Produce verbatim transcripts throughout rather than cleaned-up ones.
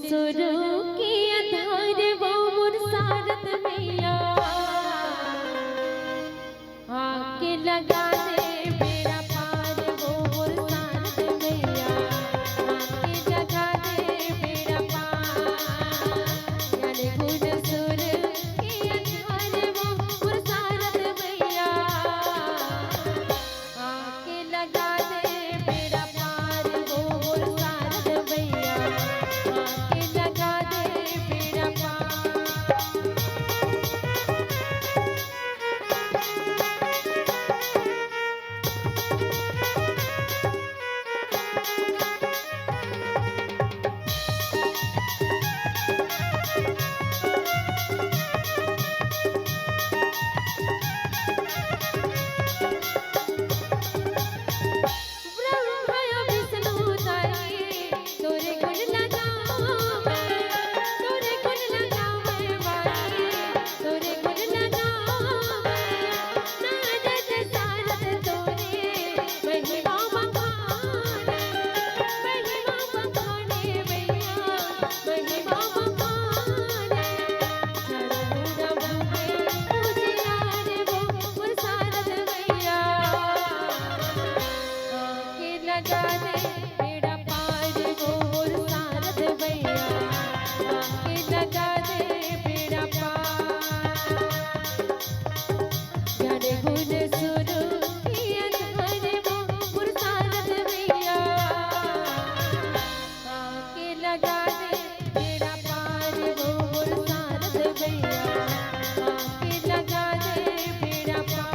सुरु के अंधार वो मोर सारद मैया, आके लगा दे बेड़ा पार वो मोर सारद मैया, आके लगा दे बेड़ा पार। ज्ञान गुण सुरु के अंधार वो मोर सारद मैया, आके लगा दे बेड़ा पार वो मोर सारद मैया, आके लगा दे बेड़ा पार। ब्रह्मा विष्णु दाई तोरे गुण लगावे, तोरे गुण लगावे माई, तोरे गुण लगावे। नारद सारद तोरे महिमा बखाने, महिमा बखाने मैया, महिमा बखाने। झरमुरा भूखे उजियार वो मोर सारद मैया, आके लगा दे बेड़ा पार वो मोर सारद मैया, आके लगा दे बेड़ा पार। ज्ञान गुण सुरु के अंधार वो मोर सारद मैया, आके लगा दे बेड़ा पार वो मोर सारद मैया, आके लगा दे बेड़ा पार।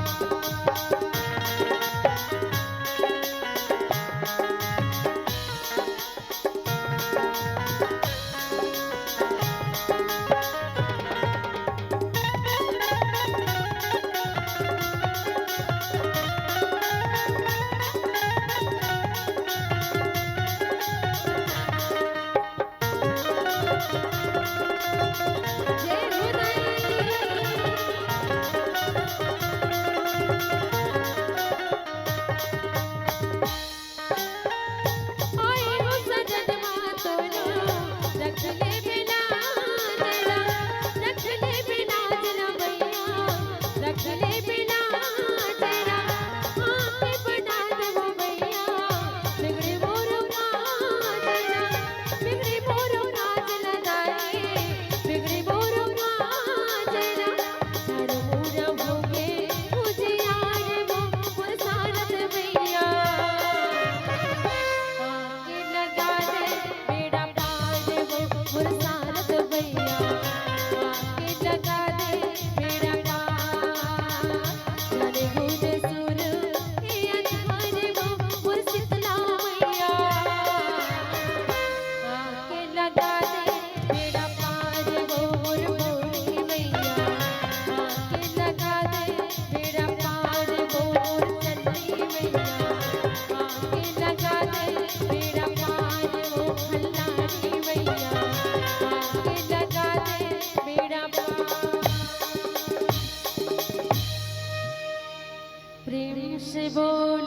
प्रेम से बोल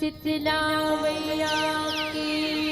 शीतला मैया की।